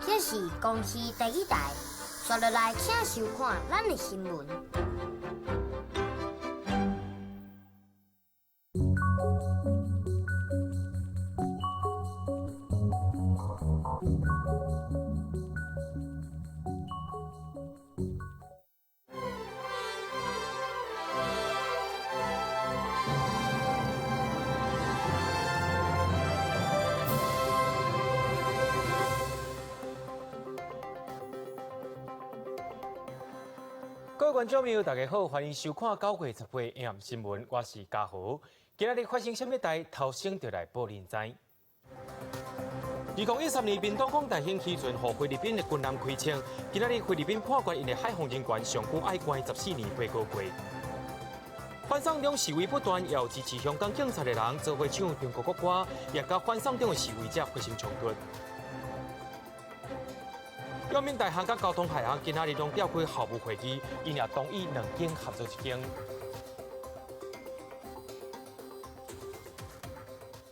這是公視第一台，刷落來請收看咱的新聞。各位觀眾朋友，大家好，歡迎收看9月18夜新聞，我是嘉豪。今仔日發生啥物代？頭先就來報您知。2013年，屏東廣大興漁船予菲律賓的軍艦開槍。今仔日菲律賓判決𪜶的海防人員上久愛關14年8個月。反送中示威不斷，也有支持香港警察的人做伙唱中國國歌，也佮反送中的示威者發生衝突。陽明大學佮交通大學今仔日攏召開校務會議，𪜶也同意兩間合作一間。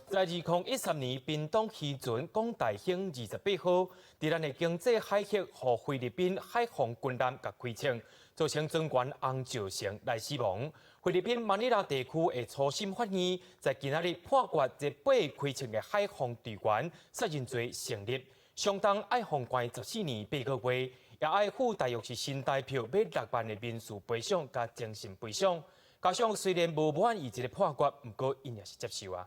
在2013年，屏東漁船廣大興28號，佇咱的經濟海域，予菲律賓海防軍艦共開槍，造成船員洪兆成來死亡。菲律賓馬尼拉地區的初審法院在今仔日判決這八個開槍的海防隊員殺人罪成立，相當愛予關14年8個月，也愛付大約是新台票欲6萬的民事賠償佮精神賠償。家屬雖然無滿意這个判決，毋過𪜶也是接受啊。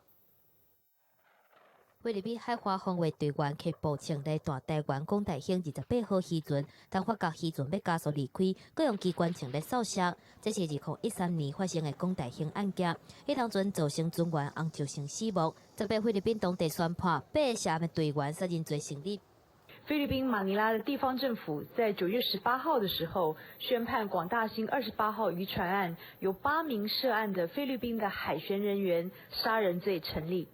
菲律賓海華防衛隊員開步槍來彈台灣廣大興28號漁船，當發覺漁船欲加速離開，閣用機關槍來掃射。這是2013年發生的廣大興案件，彼當陣造成船員洪兆成死亡。這擺菲律賓當地宣判八个涉案的隊員殺人罪成立。菲律賓馬尼拉的地方政府在9月18號的時候宣判廣大興28號漁船案，有8名涉案的菲律賓的海巡人員殺人罪成立。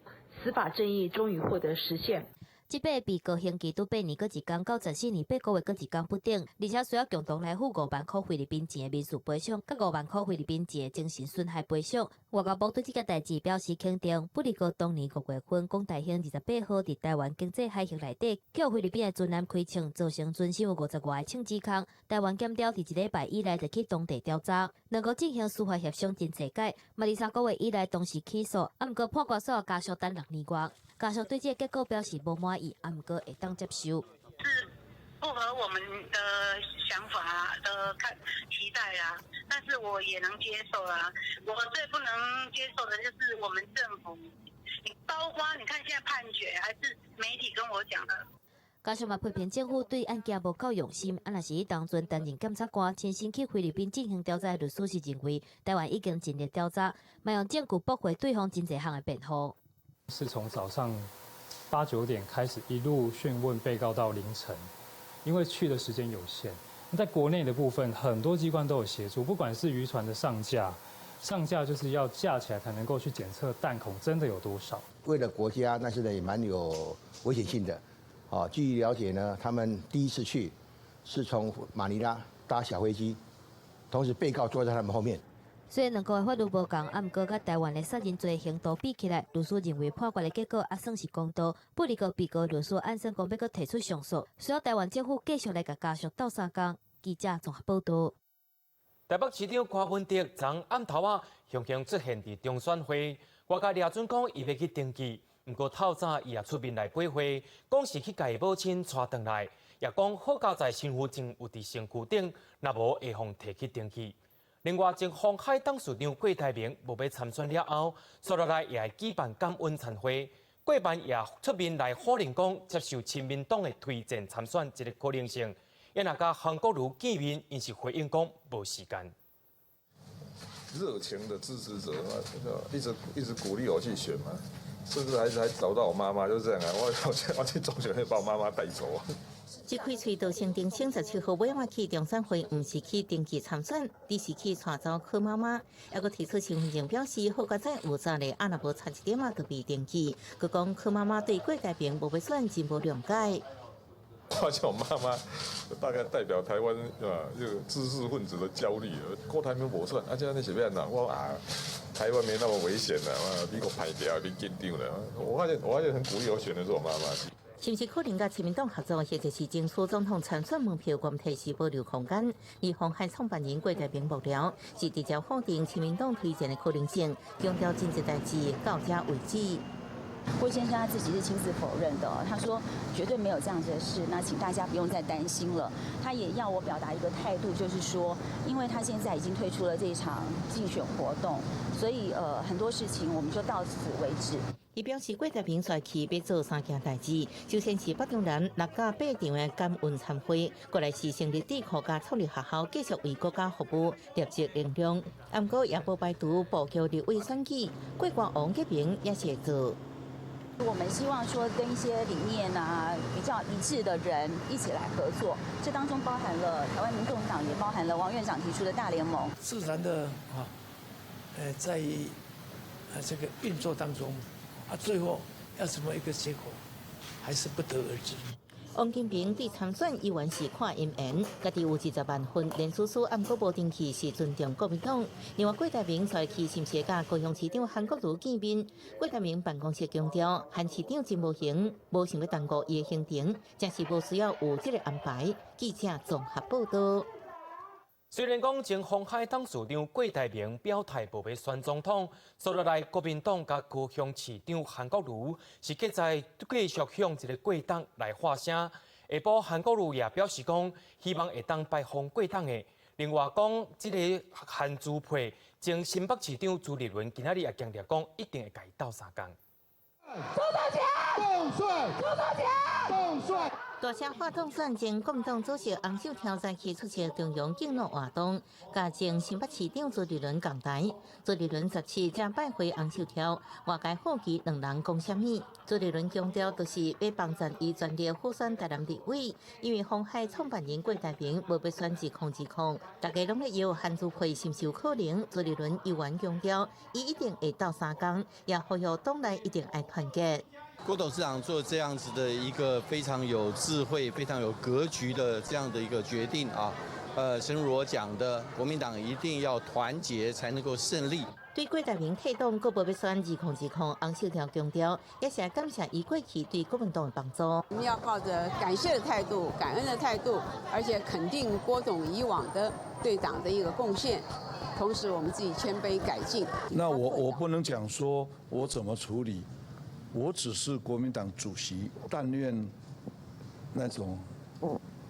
司法正義終於獲得實現。這擺被告刑期拄八年閣一工到14年8個月閣一工不等，而且需要共同來付5萬箍菲律賓錢的民事賠償，佮5萬箍菲律賓錢的精神損害賠償。外交部對這件代誌表示肯定。不過當年5月份，廣大興28號佇台灣經濟海域內底，予菲律賓的船艦開槍，造成船身有50外個槍支空。台灣檢調佇一禮拜以來就去當地調查，兩國進行司法協商真濟擺，嘛佇3個月以來同時起訴，啊，毋過判決煞家屬等6年外。家屬對這个結果表示無滿意，啊，毋過會當接受。是不合我們的想法的看期待啊，但是我也能接受啊。我最不能接受的就是我們政府，你包括你看現在判決，還是媒體跟我講的。家屬嘛批評政府對案件無夠用心，啊，若是彼當陣擔任檢察官親身去菲律賓進行調查的律師是認為，台灣已經盡力調查，嘛用證據駁回對方真濟項的辯護。是從早上八九點開始，一路訊問被告到凌晨，因為去的時間有限。在國內的部分，很多機關都有協助，不管是漁船的上架，上架就是要架起來才能夠去檢測彈孔真的有多少。為了國家，那是呢也蠻有危險性的。哦，據了解呢，他們第一次去是從馬尼拉搭小飛機，同時被告坐在他們後面。雖然兩國的法律無仝，啊，毋過佮台灣的殺人罪刑度比起來，律師認為判決的結果也算是公道。不過被告律師按算講欲閣提出上訴，需要台灣政府繼續來共家屬鬥相共。記者綜合報道。台北市長柯文哲昨暗頭仔雄雄出現佇中選會，外界掠準講伊欲去登記，毋過透早伊也出面來回話，講是去共伊母親帶轉來，也講好佳哉身份證有佇身軀頂，若無會予提去登記。另外，前鴻海董事長郭台銘無欲參選了後，煞落來也會舉辦感恩餐會。郭辦也出面來否認講接受親民黨的推薦參選這个可能性。伊若佮韓國瑜見面，𪜶是回應講無時間。熱情的支持者嘛，一直一直鼓勵我去選嘛，甚至還找到我媽媽，就是這樣啊。我去中選會把我媽媽帶走啊。這開喙就聲定17號尾仔去中選會，毋是去登記參選，只是去帶走柯媽媽。猶閣提出身份證表示，好佳哉有十个，啊若無差一點仔就被登記。閣講柯媽媽對郭台銘無欲選真無諒解。發現我媽媽大概代表台灣啊，這個知識分子的焦慮。郭台銘無選，啊，這樣你是欲按怎？我啊，台灣沒那麼危險啦，美國歹掉，免緊張啦。我發現很鼓勵我選的是我媽媽。是毋是可能佮親民黨合作，或者是爭取總統參選門票，問題是保留空間。而鴻海創辦人郭台銘幕僚是直接否定親民黨推薦的可能性，強調真濟代誌到這為止。郭先生他自己是親自否認的，他說絕對沒有這樣子的事，那請大家不用再擔心了。他也要我表達一個態度，就是說，因為他現在已經退出了這一場競選活動，所以很多事情我們就到此為止。伊表示，郭台銘出去欲做三件代誌，首先是北中南六甲八場的感恩餐會，過來是成立智庫佮創立學校，繼續為國家服務，累積能量。毋過也無排除布局立委選舉，郭國王結盟也是會做。我們希望說跟一些理念啊比較一致的人一起來合作，這當中包含了台灣民眾黨，也包含了王院長提出的大聯盟。自然的啊，在這個運作當中，啊，最後要怎麼一個結果，還是不得而知。王金平對參選依然是看姻緣，家己有20萬份連署書，毋過無登記是尊重國民黨。另外，郭台銘出去是毋是佮高雄市長韓國瑜見面？郭台銘辦公室強調，韓市長真無閒，無想欲耽誤伊的行程，真是無需要有這个安排。記者綜合報道。雖然講前鴻海董事長郭台銘表態無欲選總統，紲落來國民黨佮高雄市長韓國瑜是繼續繼續向這个郭董來發聲。下晡韓國瑜也表示講，希望會當拜訪郭董的。另外講，這个韓朱配前新北市長朱立倫今仔日也強調講，一定會共伊鬥相共。朱大強，凍選，朱大強，凍選。大聲喊凍選，前國民黨主席洪秀柱早起出席中央敬老活動，佮前新北市長朱立倫仝台。朱立倫17才拜會洪秀柱，外界好奇兩人講啥物。朱立倫強調，就是欲幫贊伊全力輔選台南立委，因為鴻海創辦人郭台銘無欲選2020，大家攏咧搖韓朱配是毋是有可能？朱立倫依然強調，伊一定會鬥相共，也呼籲黨內一定愛團結。郭董事長做這樣子的一個非常有智慧、非常有格局的這樣的一個決定啊，正如我講的，國民黨一定要團結才能夠勝利。對郭台銘退黨，閣無欲選2020，洪秀柱強調，也是感謝伊過去對國民黨的幫助。我們要抱着感謝的態度、感恩的態度，而且肯定郭董以往的對黨的一個貢獻。同時，我們自己謙卑改進。那我不能講說我怎麼處理。我只是國民黨主席，但願那種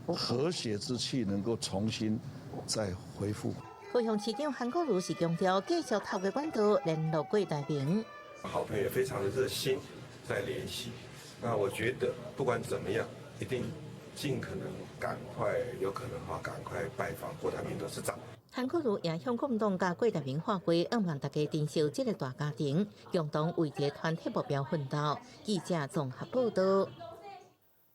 和諧之氣能夠重新再恢復。高雄市長韓國瑜是強調，繼續透過管道聯絡郭台銘。好朋友非常的熱心在聯繫，那我覺得不管怎麼樣，一定盡可能趕快，有可能的話趕快拜訪郭台銘董事長。韓國瑜也向國民黨佮郭台銘喊話，向望大家珍惜這个大家庭，共同為這個團體目標奮鬥。記者綜合報道。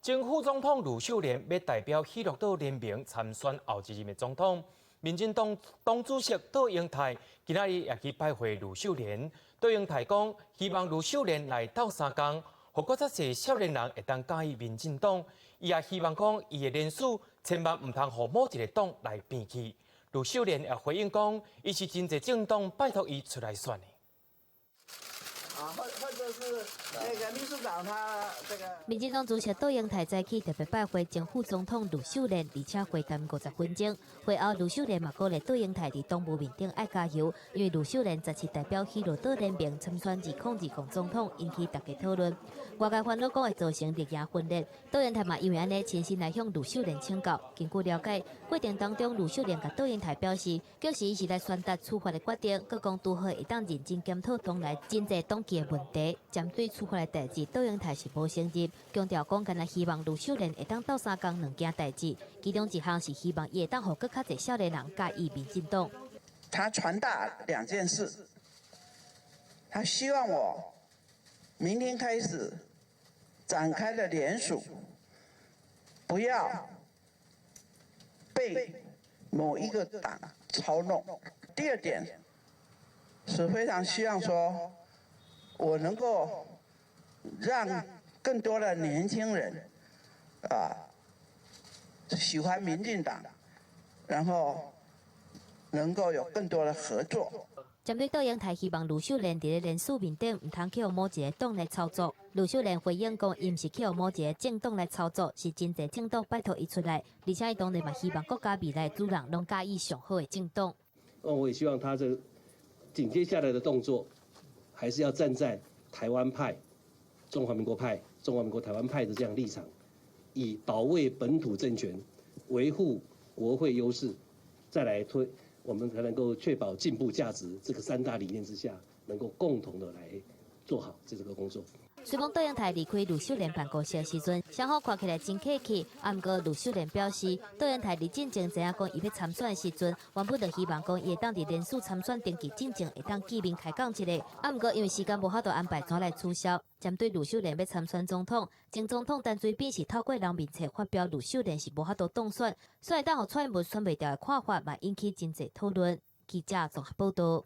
前副總統呂秀蓮欲代表喜樂島聯盟參選後一任的總統，民進黨黨主席卓榮泰今仔日也去拜會呂秀蓮。卓榮泰講，希望呂秀蓮來鬥相共，予閣較濟少年人會當佮意民進黨。伊也希望講，伊的連署千萬毋通予某一个黨來變去。呂秀蓮也回應講，伊是真濟政黨拜託伊出來選的。啊，或者是那個秘書長他這個。民進黨主席卓榮泰早起特別拜會前副總統呂秀蓮，而且會談50分鐘。會後，呂秀蓮嘛鼓勵卓榮泰佇黨務面頂愛加油，因為呂秀蓮十七代表喜樂島聯盟參選2020總統，引起大家討論。外界煩惱講會造成綠營分裂，卓榮泰嘛因為按呢親身來向呂秀蓮請教。根據了解，過程當中呂秀蓮共卓榮泰表示，確實是來傳達處罰的決定，閣講拄好會當認真檢討黨內真濟黨紀的問題。針對處罰的代誌，卓榮泰是無承認，強調講干焦希望呂秀蓮會當鬥相共兩件代誌，其中一項是希望伊會當予閣較濟少年人佮意民進黨。他傳達兩件事，他希望我明天開始展開的聯署，不要被某一個黨操弄。第二點是非常希望說，我能夠讓更多的年輕人啊喜歡民進黨，然後能夠有更多的合作。針對卓榮泰希望呂秀蓮佇咧連署面頂，毋通去予某一个黨來操作。呂秀蓮回應講，伊毋是去予某一个政黨來操作，是真濟政黨拜託伊出來，而且伊當然嘛希望國家未來主人攏佮意上好的政黨。那我也希望他這緊接下來的動作，還是要站在台灣派、中華民國派、中華民國台灣派的這樣立場，以保衛本土政權、維護國會優勢，再來推，我們才能夠確保進步價值這個三大理念之下，能夠共同的來做好這個工作。雖講卓榮泰離開呂秀蓮辦公室的時陣，雙方看起來真客氣。啊，毋過呂秀蓮表示，卓榮泰佇進前知影講伊欲參選的時陣，原本就希望講伊會當佇連署參選登記進前會當見面開講一下。啊，毋過因為時間無法度安排，轉來取消。針對呂秀蓮欲參選總統，前總統陳水扁是透過人面冊發表呂秀蓮是無法度當選，所以當予蔡英文選袂牢的看法，嘛引起真濟討論。記者綜合報道。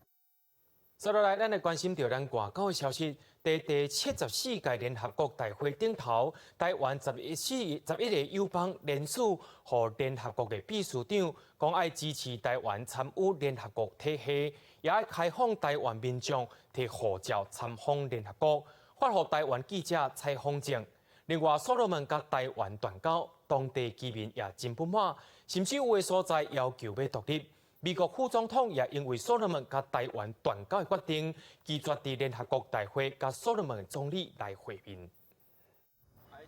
接落來，咱來關心著咱外交的消息。佇第74屆聯合國大會頂頭，台灣11個友邦聯署予聯合國的秘書長，講愛支持台灣參與聯合國體系，也愛開放台灣民眾提護照參訪聯合國，發予台灣記者採訪證。另外，所羅門佮台灣斷交，當地居民也真不滿，甚至有的所在要求欲獨立。美國副總統也因為所羅門佮台灣斷交的決定，拒絕佇聯合國大會佮所羅門總理來會面。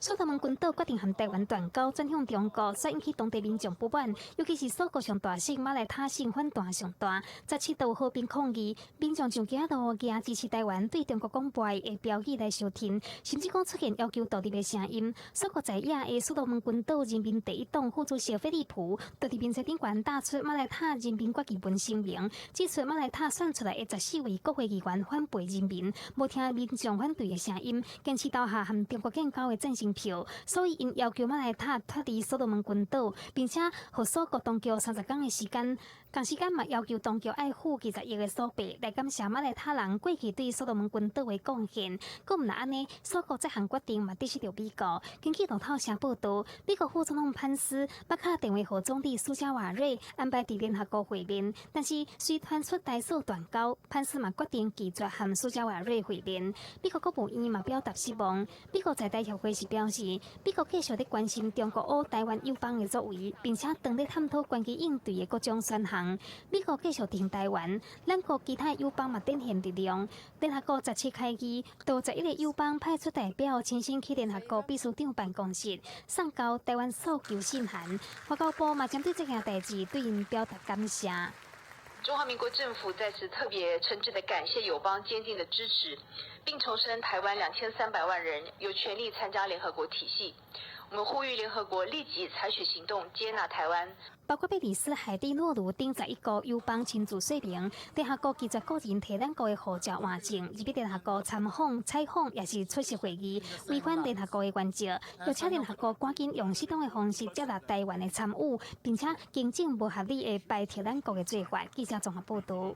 所羅門群島決定和台灣斷交，轉向中國，煞引起當地民眾不滿，尤其是鎖國上大省馬來塔省反彈上大，17度和平抗議，民眾上街路舉支持台灣對中國講袂的標語來相挺，甚至講出現要求獨立的聲音。鎖國在野的所羅門群島人民第一黨副主席菲利普，就佇面冊頂懸打出馬來塔人民決議文聲明，指出馬來塔選出來的14位國會議員反背人民，無聽民眾反對的聲音，堅持投下和中國建交的贊成票，所以𪜶要求馬來塔脫離所羅門群島，並且予鎖國當局30工的時間。同時間嘛要求當局愛付20億的索賠來感謝馬來塔人過去對所羅門群島的貢獻。閣毋若按呢，鎖國這項決定嘛得失著美國。根據路透社報導，美國副總統潘斯捌敲電話予總理蘇加瓦瑞安排佇聯合國會面，但是隨傳出台蘇斷交，潘斯嘛決定拒絕和蘇加瓦瑞會面。美國國務院嘛表達失望。美國在台協會是表示，美國繼續咧關心中國烏台灣友邦的作為，並且當咧探討關於應對的各種選項。美國繼續挺台灣，咱國其他友邦嘛展現力量。聯合國十七開議，佇11個友邦派出代表親身去聯合國秘書長辦公室送交台灣訴求信函。外交部嘛針對這件代誌對𪜶表達感謝。中華民國政府在此特別誠摯的感謝友邦堅定的支持，並重申台灣2300萬人有權利參加聯合國體系。我們呼籲聯合國立即採取行動，接納台灣。包括貝里斯、海地、諾魯等11個友邦親自說明，聯合國拒絕個人提咱國的護照換證，入去聯合國參訪、採訪，抑是出席會議，違反聯合國的原則。又請聯合國趕緊用適當的方式接納台灣的參與，並且更正無合理的排斥咱國的做法。記者綜合報導。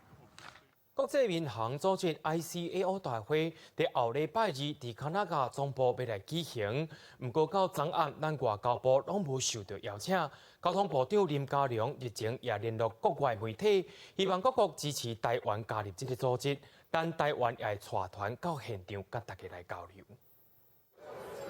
國際民航組織 ICAO 大會佇後禮拜二佇加拿大總部欲來舉行，毋過到昨暗，咱外交部攏無受到邀請。交通部長林佳龍日前也聯絡國外媒體，希望各國支持台灣加入這個組織，咱台灣也會帶團到現場，佮大家來交流。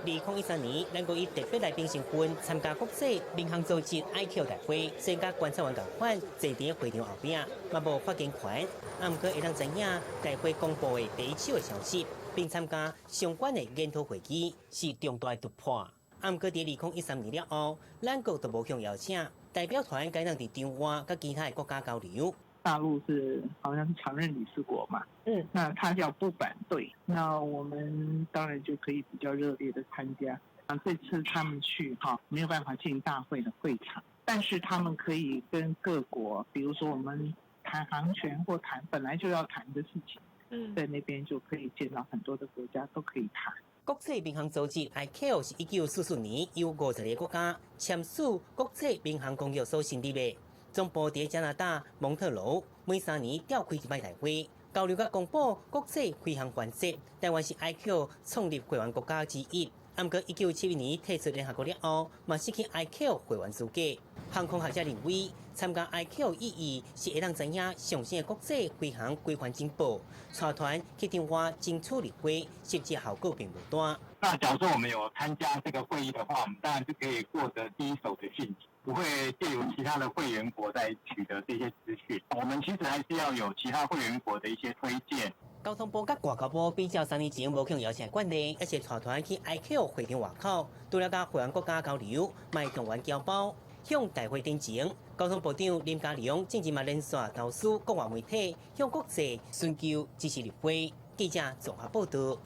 2013年，咱國以特別來賓身份參加國際民航組織 ICAO 大會，雖然佮觀察員仝款坐佇會場後壁，嘛無發言權，啊，毋過會當知影大會公布的第一手的消息，並參加相關的研討會議，是重大的突破。啊，毋過佇2013年了後，咱國就無予邀請，代表團改當佇場外佮其他的國家交流。大陸是好像是常任理事國嘛，那他要不反對，那我們當然就可以比較熱烈的參加。啊，這次他們去哈，沒有辦法進大會的會場，但是他們可以跟各國，比如說我們談航權或談本來就要談的事情，在那邊就可以見到很多的國家都可以談。國際民航組織 ICAO 是1944年由50個國家簽署國際民航公約所成立的。總部佇加拿大蒙特婁，每3年召開一擺大會，交流佮公布國際飛航原則。台灣是 ICAO 創立會員國家之一，毋過1971年退出聯合國了後，嘛失去 ICAO 會員資格。航空學者認為，參加 ICAO 意義是會當知影上新的國際飛航規範進步，帶團去場外爭取入會，實際效果並無大。那假如說我們有參加這個會議的話，我們當然就可以獲得第一手的訊息，不會借由其他的會員國來取得這些資訊。我們其實還是要有其他會員國的一些推薦。交通部佮外交部比照3年前無去邀請慣例，也是帶團去 ICAO 會場外口，除了佮會員國家交流，嘛會動員僑胞向大會陳情。交通部長林佳龍近日嘛連線投書國外媒體，向國際尋求支持入會。記者綜合報道。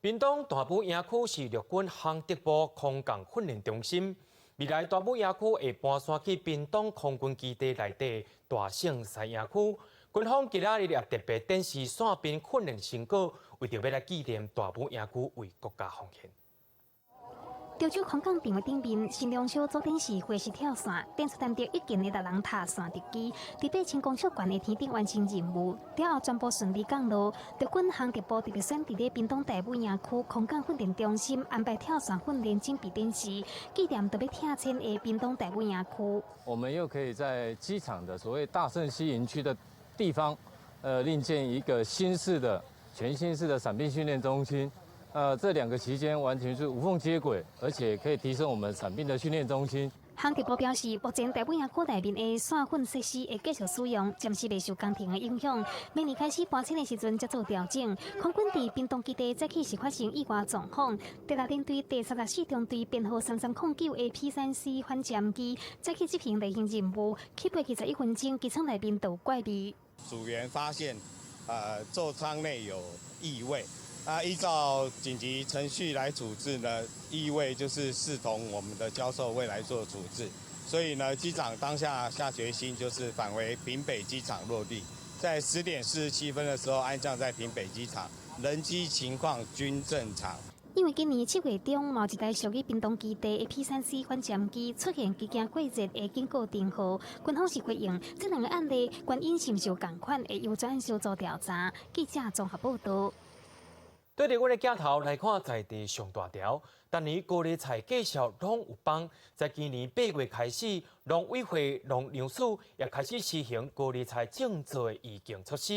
屏東大武營區是陸軍航特部空降訓練中心，未來大武營區會搬遷去屏東空軍基地內底大聖西營區。軍方今仔日也特別展示傘兵訓練成果，為著欲來紀念大武營區為國家奉獻。潮州空降兵的頂面，新娘小組展示花式跳傘，展出單獨一件的六人塔傘特技，佇8000公尺懸的天頂完成任務，了後全部順利降落。陸軍航特部特別選佇咧屏東大武營區空降訓練中心安排跳傘訓練準備展示，紀念特別拆遷的屏東大武營區。我們又可以在機場的所謂大聖溪營區的地方，另建一個新式的、全新式的傘兵訓練中心。這兩個期間完全是無縫接軌，而且可以提升我們傘兵的訓練中心。航特部表示，目前大武營區內面的傘訓設施會繼續使用，暫時袂受工程的影響。明年開始搬遷的時陣才做調整。空軍佇屏東基地早起是發生意外狀況，第六聯隊第34中隊編號3309的 P-3C 反潛機早起執行例行任務，起飛21分鐘，機艙內面就有怪味。組員發現，座艙內有異味。那依照緊急程序來處置呢，異味就是視同我們的銷售會來做處置，所以呢，機長當下下決心就是返回平北機場落地，在10點47分的時候安降在平北機場，人機情況均正常。因為今年7月中，某一台屬於屏東基地的 P-3C 反潛機出現機件過熱的警告燈號，軍方是回應這兩個案例原因是毋是有仝款，會由專案小組調查。記者綜合報道。對佇阮的鏡頭來看，在地上大條，逐年高麗菜價數攏有崩。在今年8月開始，農委會農糧署也開始實行高麗菜種植的預警措施。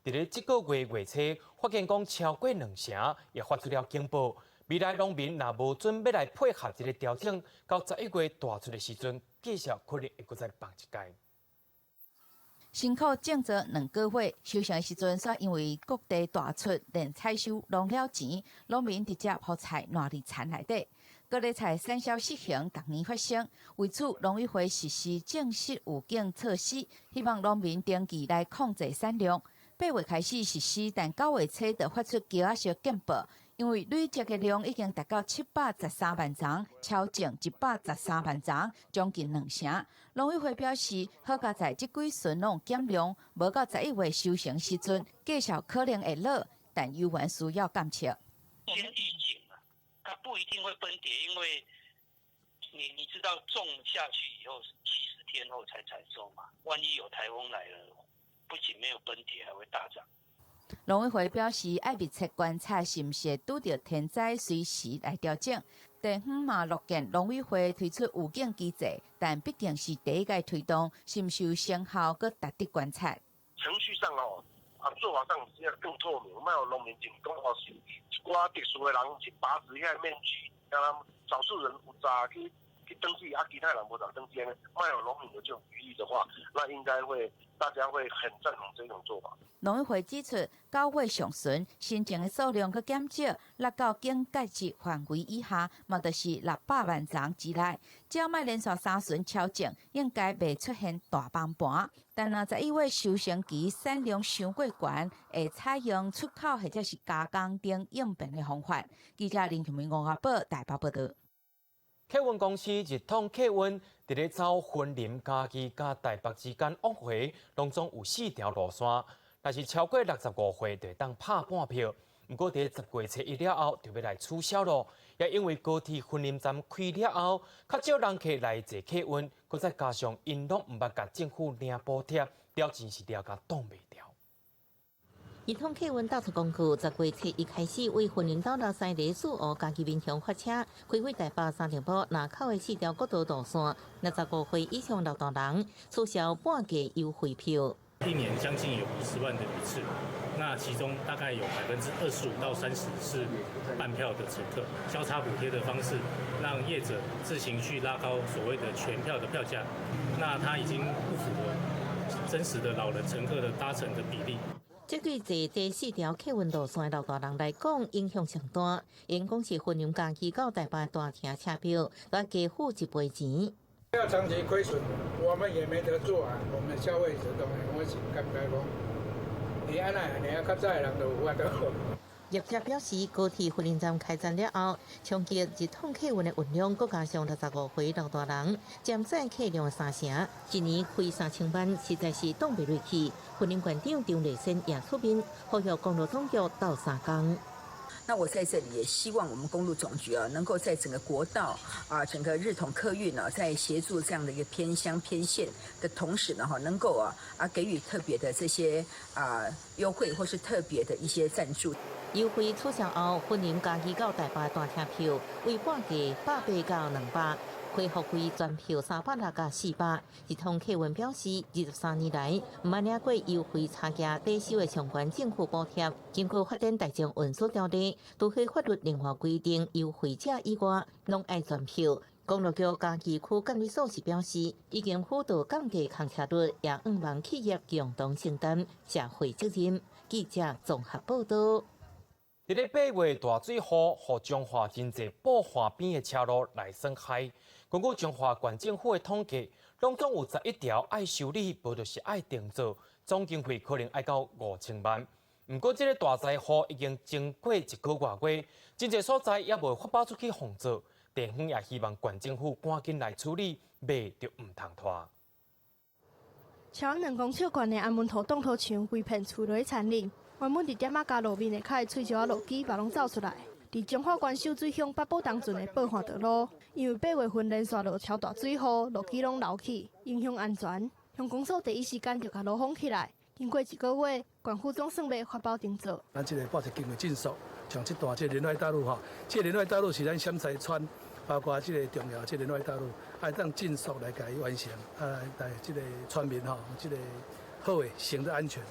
佇咧這個月月初，發現講超過兩成，也發出了警報。未來農民若無準欲來配合這个調整，到11月大出的時陣，價數可能會閣再崩一階。辛苦種植2個月，收成的時陣，煞因為各地大出連採收攏了錢，農民直接予菜爛佇田內底。高麗菜產銷失衡，逐年發生，為此農委會實施正式預警措施，希望農民登記來控制產量。8月開始實施，但9月初就發出高壓式警報，因為累積的量已經達到713萬叢，超種113萬叢，將近兩成。農委會表示，好佳哉這幾旬攏減量，無到11月收成時陣，價數可能會落，但猶原需要監測。先預警啊，它不一定會崩跌，因為你知道種下去以後70天後才採收嘛，萬一有颱風來了，不僅沒有崩跌，還會大漲。農委會表示，愛密切觀察是毋是會拄著天災，隨時來調整。地方嘛樂見農委會推出預警機制，但畢竟是第一屆推動，是毋是有成效，閣值得觀察。程序上哦，做法上是要更透明，莫予農民就講哦，是一寡特殊的人去拔除遐面積，讓他們少數人有早去登記，其他人無早登記，莫予農民有這種疑慮的話，那應該會大家會很贊同這種做法。農委會指出，9月上旬新種的數量閣減少，落到警戒值範圍以下，嘛就是600萬叢之內。只要莫連續三旬超種，應該袂出現大崩盤。但若11月收成期產量傷過懸，會採用出口或者是加工等應變的方法。記者林瓊明、吳阿寶台北報導。客運公司日統客運佇咧走雲林、嘉義佮台北之間往回，攏總有四條路線。若是超過65歲，就會當拍半票。毋過佇10月初一了後，就欲來取消囉。也因為高鐵雲林站開了後，較少人客來坐客運，閣再加上𪜶攏毋捌共政府領補貼，了真是掠共擋袂牢。日通客運發出公告，10月7日開始，為雲林到六西里四湖嘉義民雄發車，開赴台北三重埔林口的四條國道路線，65歲以上老大人取消半價優惠票。一年將近有50萬的旅次，那其中大概有25%到30%是半票的乘客，交叉補貼的方式，讓業者自行去拉高所謂的全票的票價，那它已經不符合真實的老人乘客的搭乘的比例。這對坐這四條客運路線的老大人來講，影響上大。𪜶講是雲林嘉義到台北大廳車票，要加付一倍錢。要長期虧損，我們也沒得做啊。我們消費者當然我是感覺講，你按呢按呢，較早的人就有法度。業者表示，高鐵雲林站開站了後，衝擊日統客運的運量，閣加上65歲老大人佔載客量的三成，一年虧3000萬，實在是擋袂落去。雲林縣長張麗仙也出面呼籲公路總局鬥相共。那我在這裡也希望我們公路總局啊，能夠在整個國道啊，整個日統客運呢，在協助這樣的一個偏鄉偏線的同時呢，哈，能夠給予特別的這些啊優惠或是特別的一些贊助。優惠取消後，雲林嘉義到台北大廳票為半價180到200，恢復為全票360加400。日統客運表示，23年來毋捌領過優惠差價抵銷的相關政府補貼。根據發展大眾運輸條例，除非法律另外規定優惠者以外，攏愛全票。公路局嘉義區監理所是表示，已經輔導降低空車率，也向望企業共同承擔社會責任。記者綜合報道。佇咧8月大水雨，予彰化真濟埔岸邊的車路來損害。根據彰化縣政府的統計，攏總有11條愛修理，無就是愛重做，總經費可能愛到5000萬。毋過，這个大災雨已經經過一個外月，真濟所在猶未發包出去予做。地方也希望縣政府趕緊來處理，馬就毋通拖。超2公尺懸的安門塗擋土牆，規片厝落殘裂。原本佇店仔跤路面的較的碎石仔路基，嘛攏走出來。佇彰化縣秀水鄉八堡東圳的埔岸道路，因為8月份連續落超大水雨，路基攏流去，影響安全。鄉公所第一時間就共路封起來。經過一個月，縣府總算欲發包重做。咱這个報一經費盡速，像這段這個仁愛大路吼，這个仁愛大路是咱閃財村，包括這个重要這个仁愛大路，愛當盡速來共伊完成，啊，來這个村民吼，這个好的行得安全。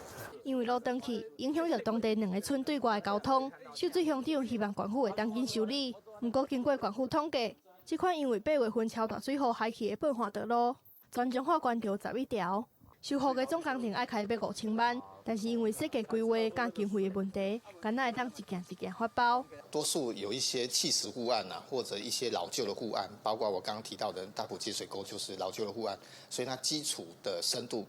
因為路斷去，影響著當地兩个村對外的交通。秀水鄉長希望縣府會當緊修理。毋過經過縣府統計，這款因為8月份超大水雨害去的埔岸道路，全彰化縣就11條，修復的總工程愛開欲5000萬，但是因為設計規劃佮經費的問題，敢若會當一件一件發包。多數有一些砌石護岸啊，或者一些老舊的護岸，包括我剛剛提到的大埔節水溝就是老舊的護岸，所以它基礎的深度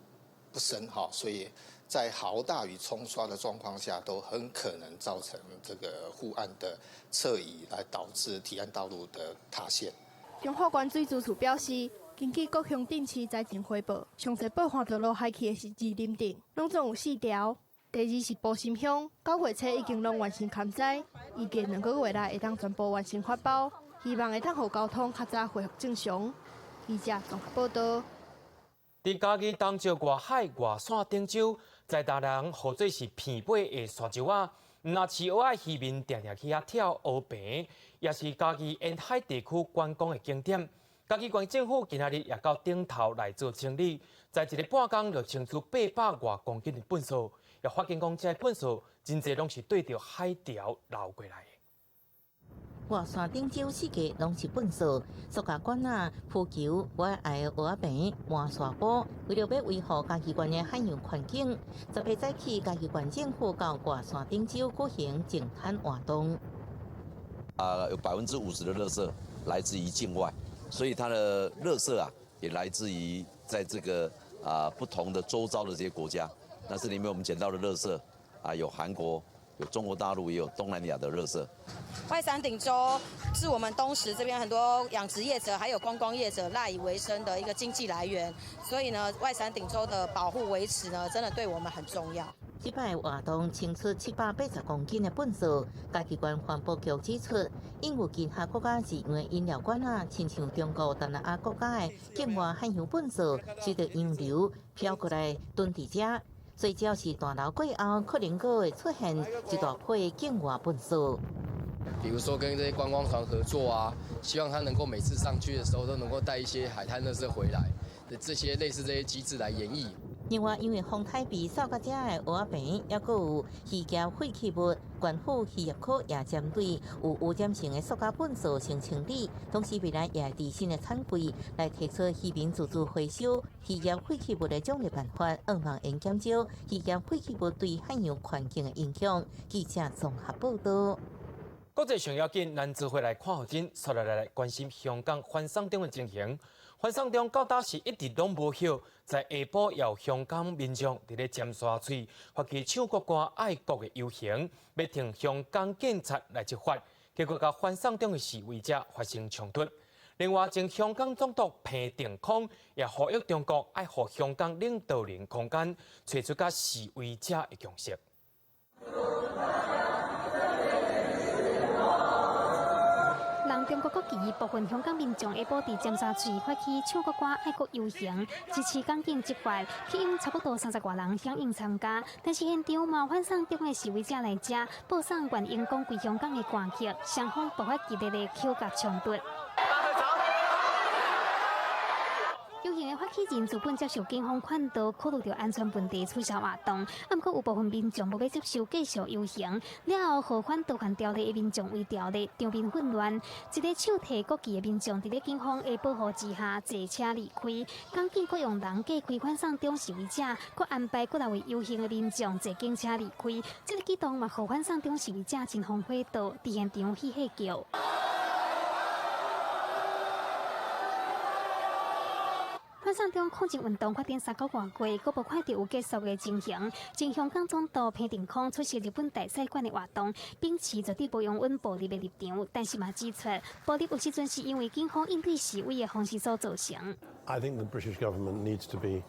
不深哈，所以在豪大雨沖刷的狀況下，都很可能造成這個護岸的側移，來導致堤岸道路的塌陷。彰化縣水資處表示，根據各鄉鎮市災情回報，上濟埔岸道路害去的是二林鎮，攏總有四條。第二是埔心鄉，9月初已經攏完成勘災，預計2個月內會當全部完成發包，希望會當予交通較早恢復正常。記者綜合報道。佇嘉義東石外海外線頂洲，在地人號做是片尾的沙洲仔，毋若飼蚵仔漁民定定去遐釣烏蟳，也是嘉義沿海地區觀光的景點。嘉義縣政府今仔日也到頂頭來做清理，在一个半工就清出800外公斤的糞埽，也發現講這个糞埽真濟攏是對著海潮流過來的。外線頂洲四界攏是糞埽，塑膠管仔、浮球、無愛的蚵仔爿、磨沙埔。為著欲維護嘉義縣的海洋環境，10日早起，嘉義縣政府到外線頂洲舉行淨灘活動。啊，有50%的垃圾來自於境外，所以它的垃圾啊，也來自於在這個啊不同的周遭的這些國家。那這裡面我們撿到的垃圾啊，有韓國。有中國大陸，也有東南亞的垃圾。外山頂洲是我們東石這邊很多養殖業者還有觀光業者賴以為生的一個經濟來源，所以呢，外山頂洲的保護維持呢，真的對我們很重要。這擺活動清出780公斤的糞埽，嘉義縣環保局指出，因有其他國家是用的飲料罐仔，親像中國、東南亞國家的境外海洋糞埽，隨著洋流飄過來囤佇遮。所以只要是大樓過後，可能閣會出現一大批境外糞埽。比如說跟這些觀光團合作啊，希望他能夠每次上去的時候都能夠帶一些海灘垃圾回來的這些類似這些機制來研議。另外，因為風颱被掃到遮的蚵仔棚，抑閣有漁業廢棄物，縣府漁業科也針對有污染性的塑膠糞埽先清理，同時未來也會佇新的產季來提出漁民自主回收漁業廢棄物的獎勵辦法，向望會減少漁業廢棄物對海洋環境的影響。記者綜合報導。國際上要緊，咱做伙來看予真，紲落來關心香港反送中的情形。反送中到今是一直攏無歇，在下晡有香港民眾佇咧尖沙咀發起唱國歌愛國的遊行，欲挺香港警察來執法，結果佮反送中的示威者發生衝突。另外，前香港總督彭定康也呼籲中國愛予香港領導人空間，揣出佮示威者的共識。中國國旗部分香港民眾下晡佇尖沙咀發起唱國歌愛國遊行，支持港警執法，吸引差不多30外人響應參加。但是現場嘛反送中的示威者來遮，播送願榮光歸香港的歌曲，雙方爆發激烈的口角衝突。遊行的發起人自本接受警方勸導，考慮著安全問題取消活動。啊，毋過有部分民眾無欲接受，繼續遊行。了後，予反逃犯條例的民眾違條例，場面混亂。一个手提國旗的民眾，佇咧警方的保護之下坐車離開。港警閣用人隔開反送中示威者，閣安排幾若位遊行的民眾坐警車離開。這个舉動嘛，予反送中示威者真風火到，佇現場嬉戲叫。反送中抗爭運動發展3個外月，閣無看著有結束的情形。前香港總督彭定康出席日本大使館的活動，秉持絕對無容忍暴力的立場，但是嘛指出，暴力有時陣是因為警方應對示威的方式所造成。 I think the British government needs to be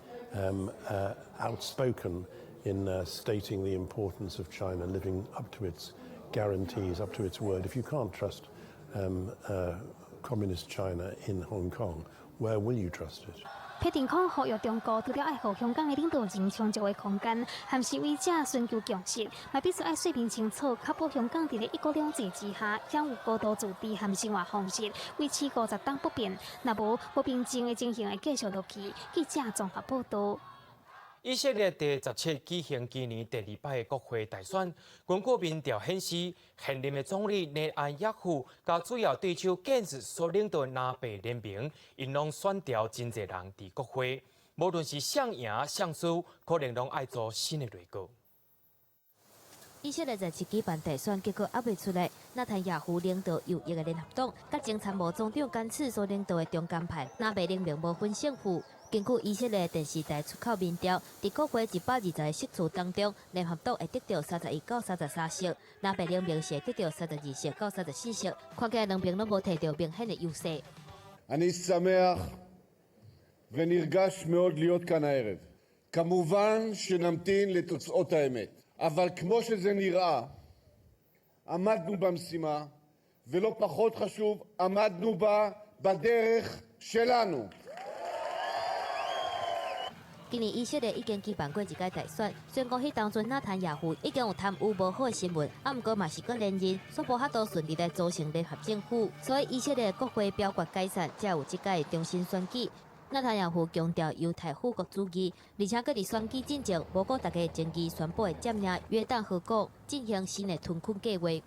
outspoken in stating the importance of China living up to its guarantees, up to its word. If you can't trust Communist China in Hong Kong, where will you trust it? 彭定康呼籲中國除了愛予香港的領導人充足的空間，和示威者尋求共識，嘛必須愛說明清楚，確保香港佇咧一國兩制之下享有高度自治和生活方式，維持50年不變。若無無平靜的情形會繼續落去。記者綜合報導。以色列第17舉行今年第二擺的國會大選，根據民調顯示，現任的總理內坦亞胡佮主要對手甘茨所領導的藍白聯盟，𪜶攏選掉真濟人佇國會，無論是誰贏誰輸，可能攏愛組新的內閣。以色列17舉辦大選，結果猶未出來。納坦雅胡領導右翼的聯合黨，佮前參謀總長甘茨所領導的中間派藍白聯盟無分勝負。根據以色列電視台出口民調，佇國會120個席次當中，聯合黨會得著31到33席，藍白聯盟是會得著32席到34席。看起來兩邊攏無提著明顯的優勢。 אני שמח ונרגש מאוד להיות כאן הערב. כמובן שנמתין לתוצאות האמת. אבל כמו שזה נראה, עמדנו במשימה, ולא פחות חשוב, עמדנו בה בדרך שלנו. 今年以色列已經舉辦過一屆大選，雖然講彼當陣納坦雅胡已經有貪污無好的新聞，啊，毋過嘛是閣連任，煞無法度順利來組成聯合政府，所以以色列國會表決解散，才有這屆重新選舉。納坦雅胡強調猶太復國主義，而且閣佇選舉進前，無顧大家爭議宣布會佔領約旦河谷，進行新的屯墾計劃。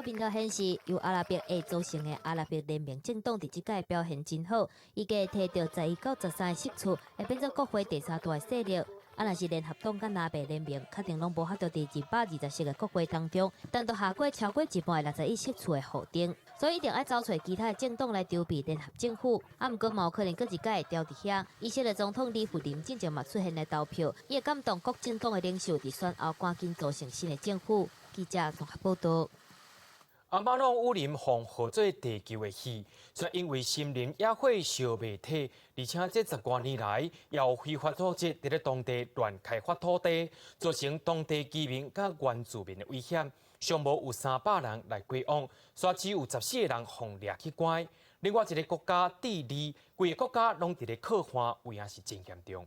民調顯示，由阿拉伯裔組成的阿拉伯聯盟政黨佇這屆表現真好，預計提著11到13個席次，會變做國會第三大勢力。啊，若是聯合黨佮藍白聯盟，確定攏無法度佇220席个國會當中，單獨下過超過一半的61席次的予定，所以一定愛找揣其他的政黨來籌備聯合政府。啊，毋過嘛有可能閣一擺會牢佇遐。以色列總統里弗林進前嘛出現來投票，伊會感動各政黨的領袖佇選後趕緊組成新的政府。記者綜合報導。亞馬遜雨林予號做地球的肺，卻因為森林野火燒袂退，而且這10外年來，也有非法組織佇咧當地亂開發土地，造成當地居民佮原住民的危險。上無有300人來過往，煞只有14個人予掠去關。另外一个國家智利，規个國家攏佇咧洘旱，有影是真嚴重。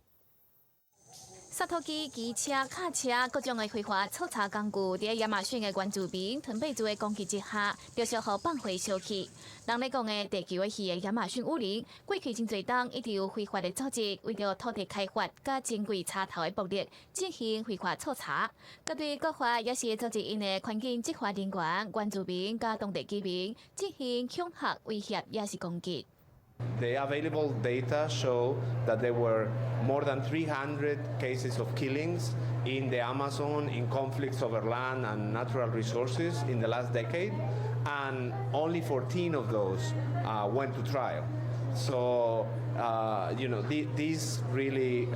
灑土機、機車、卡車，各種的非法採柴工具，佇亞馬遜的原住民騰貝族的攻擊之下，陸續予放火燒去。人咧講的地球的肺的亞馬遜雨林，過去真濟冬一直有非法的組織，為著土地開發佮珍貴柴頭的目的，進行非法採柴。佮對國法也是組織𪜶的環境執法人員、原住民佮當地居民進行恐嚇、威脅，也是攻擊。 The available data show that there were more than 300 cases of killings in the Amazon in conflicts over land and natural resources in the last decade, and only 14 of those went to trial. So this really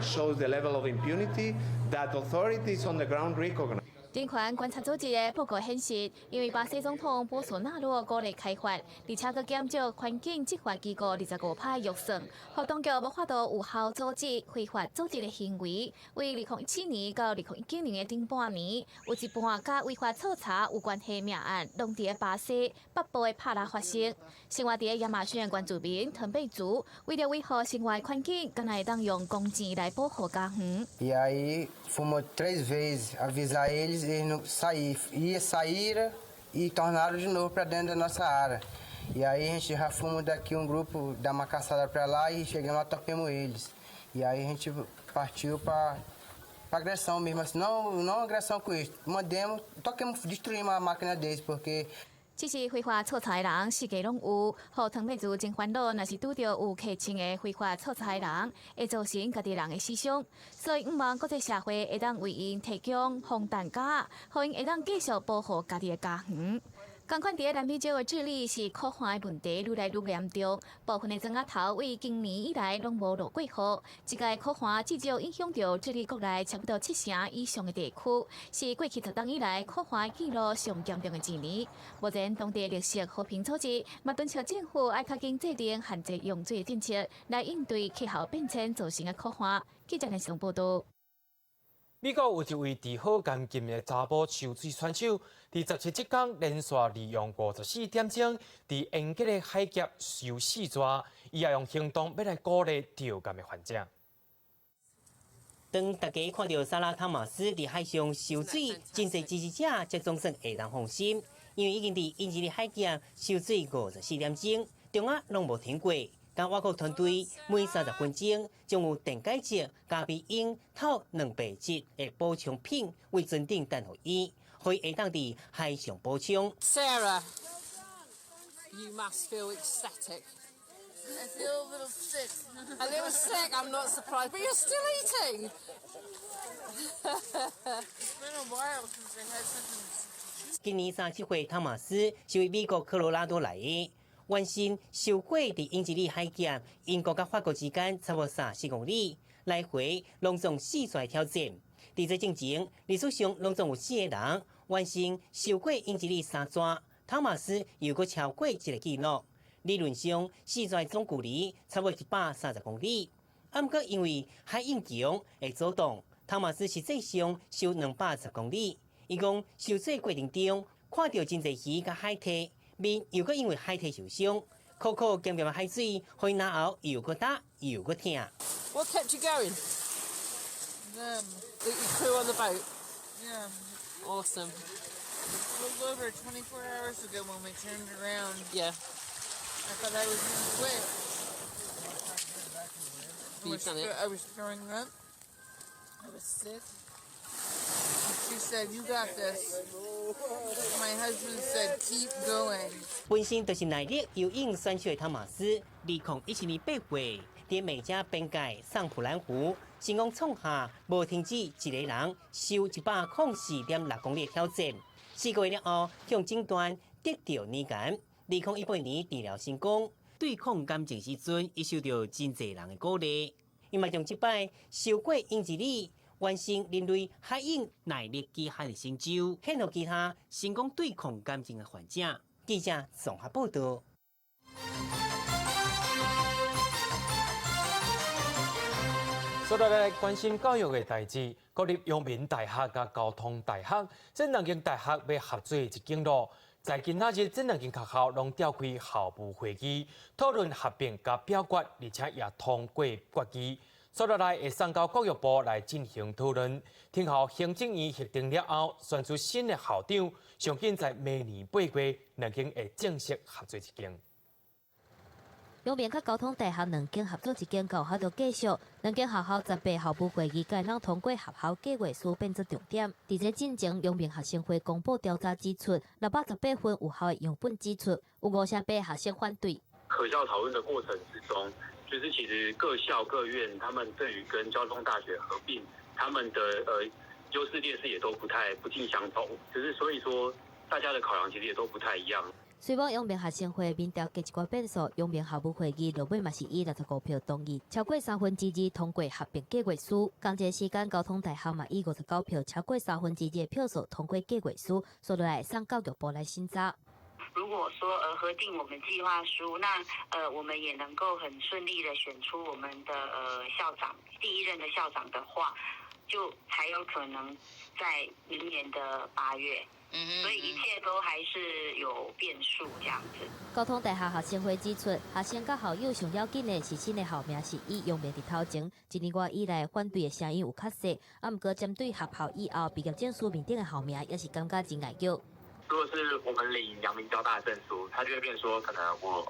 shows the level of impunity that authorities on the ground recognize. 人權觀察組織的報告顯示，因為巴西總統波索納羅鼓勵開發，而且閣減少環境執法機構25%預算，予當局無法度有效阻止非法組織的行為。為2017年到2019年的頂半年，有一半佮違法採柴有關係命案，攏佇巴西北部的帕拉發生。生活佇亞馬遜的原住民騰貝族，為著維護生活環境，敢若會當用公錢來保護家園。 E aí fomos três vezes avisar eles, eles não saíram, ia saíram e tornaram de novo para dentro da nossa área. E aí a gente já fomos daqui um grupo dar uma caçada para lá e chegamos lá, topemos eles. E aí a gente partiu para agressão mesmo, assim, não, não agressão com eles. Mandemos, toquemos, destruímos a máquina deles, porque 只是非法採柴的人四界攏有，予騰貝族真煩惱。若是拄著有客穿的非法採柴的人，會造成家己人的死傷。所以，向望國際社會會當為𪜶提供防彈甲，予𪜶會當繼續保護家己的家園。仝款佇咧南美洲的智利是苦旱的問題愈來愈嚴重，部分的莊仔頭為今年以來攏無落過雨。這个苦旱至少影響著智利國內差不多七成以上的地區，是過去10冬以來苦旱記錄上嚴重的一年。目前當地綠色和平組織嘛敦促政府愛較緊制定限制用水的政策，來應對氣候變遷造成的苦旱。記者連線報導。美國有一位佇好監禁的查埔泅水選手，佇17這工連續利用54點鐘，佇英吉利海峽游四逝，伊也用行動欲來鼓勵著監的患者。當大家看著莎拉·湯馬斯佇海上泅水，真濟支持者才總算會當放心，因為已經佇英吉利海峽泅水54點鐘，中仔攏無停過。佮外國團隊每30分鐘將有電解質、咖啡因、透蛋白質的補充品為船頂等予伊，予伊會當佇海上補充。 Sarah, you must feel ecstatic. I feel a little sick. A little sick, I'm not surprised, but you're still eating. It's been a while since I had something. 今年37歲，湯馬斯是為美國科羅拉多來的。完成泅過佇英吉利海峽、英國佮法國之間差不多30公里，來回攏總四逝挑戰。佇這進前，歷史上攏總有四個人完成泅過英吉利三逝，湯馬斯又閣超過這個紀錄。理論上，四逝總距離差不多130公里。啊，毋過因為海湧強會阻擋，湯馬斯實際上泅210公里。伊講泅水過程中看著真濟魚佮海蛻。面又閣因為海蛻受傷，苦苦鹹鹹的海水，予伊嚨喉又閣焦又閣疼。 What kept you going? Them. The crew on the boat. Yeah. Awesome. A little over 24 hours ago when we turned around. I thought I was gonna quit. You've done it. I was throwing up. I was sick. She said, "You got this." My husband said, "Keep going." 本身就是耐力游泳選手的湯馬斯，2017年8月，佇美加邊界桑普蘭湖，成功創下無停止一个人游104.6公里的挑戰。4個月了後，向診斷得著乳癌。2018年治療成功，對抗癌症時陣，伊受著真濟人的鼓勵。伊嘛將這擺游過英吉利，完成人類海泳耐力極限的成就，獻予其他成功對抗癌症的患者。記者綜合報道。所以來關心教育的代誌，國立陽明大學佮交通大學這兩間大學欲合做一間咯。在今仔日，這兩間學校攏召開校務會議，討論合併佮表決，而且也通過決議。接落來會送交教育部來進行討論。聽候行政院核定了後，選出新的校長，上緊在明年8月，兩間會正式合做一間。陽明佮交通大學兩間合做一間，學校就繼續。兩間學校18校務會議，會當通過合校計劃書變做重點。佇這進前，陽明學生會公布調查指出，618份有效的樣本指出，有58%學生反對。合校討論的過程之中，就是其實各校各院，他們對於跟交通大學合併，他們的優勢劣勢也都不太不盡相同，就是所以說大家的考量其實也都不太一樣。雖罔陽明學生會民調加一寡變數，陽明校務會議落尾嘛是以65票同意，超過2/3通過合併計劃書。仝一个時間，交通大學嘛以59票超過2/3的票數通過計劃書，煞落來送教育部來審查。如果說核定我們計劃書，那我們也能夠很順利的選出我們的校長，第一任的校長的話，就才有可能在明年的8月。所以一切都還是有變數，這樣子。交通大學學生會指出，學生佮校友上要緊的是新的校名是以陽明佇頭前，一年外以來反對的聲音有較細，啊，毋過針對合校以後畢業證書面頂的校名，也是感覺真礙腳。如果是我們領陽明交大的證書，他就會變說，可能我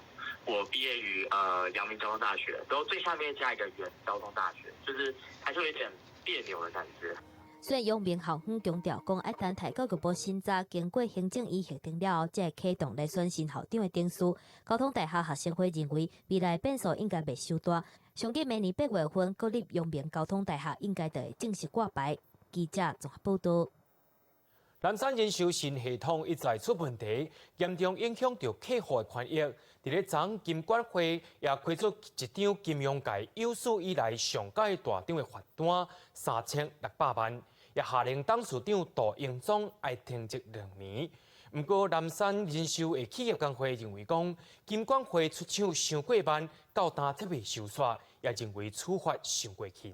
畢業於陽明交通大學，然後最下面加一個原交通大學，就是還是有一點彆扭的感覺。雖然陽明校方強調講，愛等待教育部審查，經過行政院核定了後，才會啟動來選新校長的程序。交通大學學生會認為，未來變數應該袂傷大。上緊明年8月份，國立陽明交通大學應該就會正式掛牌。記者綜合報道。南山人壽新系統一再出問題，嚴重影響著客戶的權益。佇咧昨金管會也開出一張金融界有史以來上蓋大張的罰單，3600萬，也下令董事長杜英宗愛停職2年。毋過南山人壽的企業工會認為講，金管會出手傷過慢，到今才未收煞，也認為處罰傷過輕。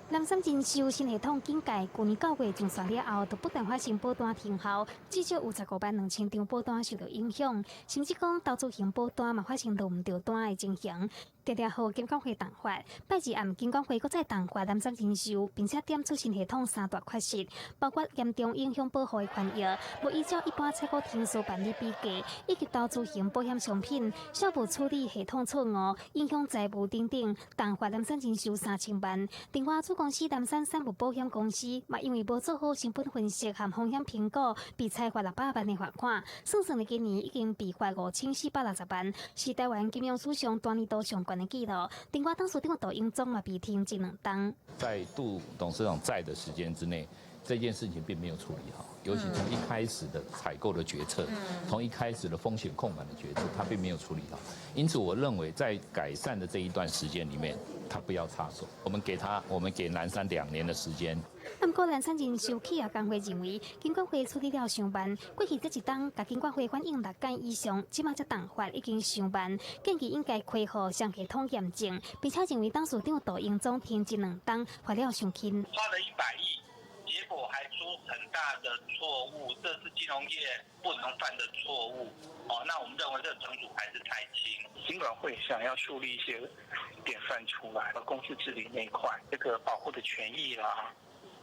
南山人壽新系統簡介，舊年9月上線了後，就不斷發生保單停效，至少有152,000張保單受到影響，甚至講投資型保單嘛發生落毋著單的情形。定定予金管會重罰，拜二暗金管會閣再重罰南山人壽，並且點出新系統三大缺失，包括嚴重影響保戶的權益，無依照一般採購程序辦理比價，以及投資型保險商品小步處理系統錯誤，影響財務等等，重罰南山人壽3000萬。另外，子公司南山產物保險公司嘛，因為無做好成本分析和風險評估，被裁罰600萬的罰款。算算今年已經被罰5460萬，是台灣金融史上單年度上懸的紀錄。另外，董事長杜英宗嘛被停職2冬。在杜董事長在的時間之內，這件事情並沒有處理好，尤其從一開始的採購的決策，從一開始的風險控管的決策，他並沒有處理好。因此，我認為在改善的這一段時間裡面，他不要插手。我們給他，我們給南山2年的時間。毋過，南山人壽企業工會認為，金管會處理了傷慢，過去這一冬，共金管會反映6擺以上，這擺才重罰已經傷慢，建議應該恢復雙系統驗證，並且認為董事長杜英宗停職2冬，罰了傷輕。花了100億，結果還出很大的錯誤，這是金融業不能犯的錯誤。哦，那我們認為這個懲處還是太輕。金管會想要樹立一些典範出來，公司治理那一塊，這個保護的權益啦，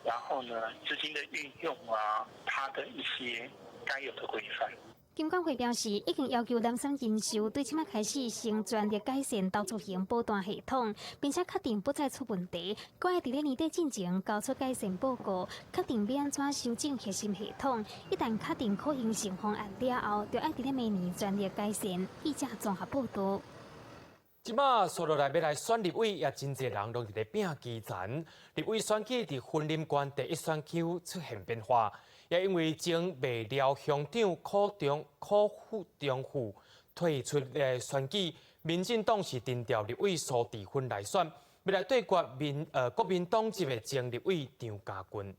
然後呢，資金的運用啊，它的一些該有的規範。金管會表示，已經要求南山人壽對這擺開始先全力改善投資型保單系統，並且確定不再出問題。閣愛佇咧年底進前交出改善報告，確定欲按怎修正核心系統。一旦確定可行性方案了後，就愛佇咧明年全力改善。記者綜合報道。這擺紲落來欲來選立委，也真濟人攏佇咧拚基層。立委選舉佇雲林縣第一選區出現變化，也因為前麥寮鄉長柯中富退出來選舉，民進黨是徵調立委蘇治芬來選，欲來對決國民黨籍的前立委張嘉軍。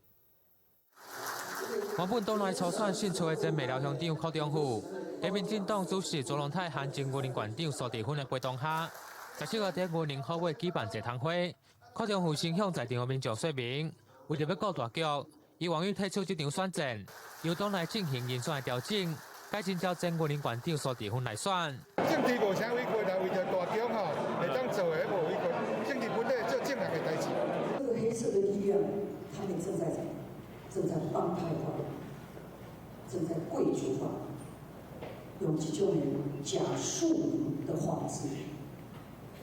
原本黨內初選勝出的前麥寮鄉長柯中富，佇民進黨主席卓榮泰和前雲林縣長蘇治芬的陪同下，17號佇雲林虎尾舉辦座談會。柯中富先向在場的民眾說明，為著欲顧大局，伊願意退出這場選戰，由黨內進行人選的調整，改徵召前雲林縣長蘇治芬來選。政治無啥委屈啦，為著大局吼，會當做的無委屈。政治本來做正人的代誌。這個黑色的力量，他們正在幫派化，正在貴族化，用這種假庶民的幌子，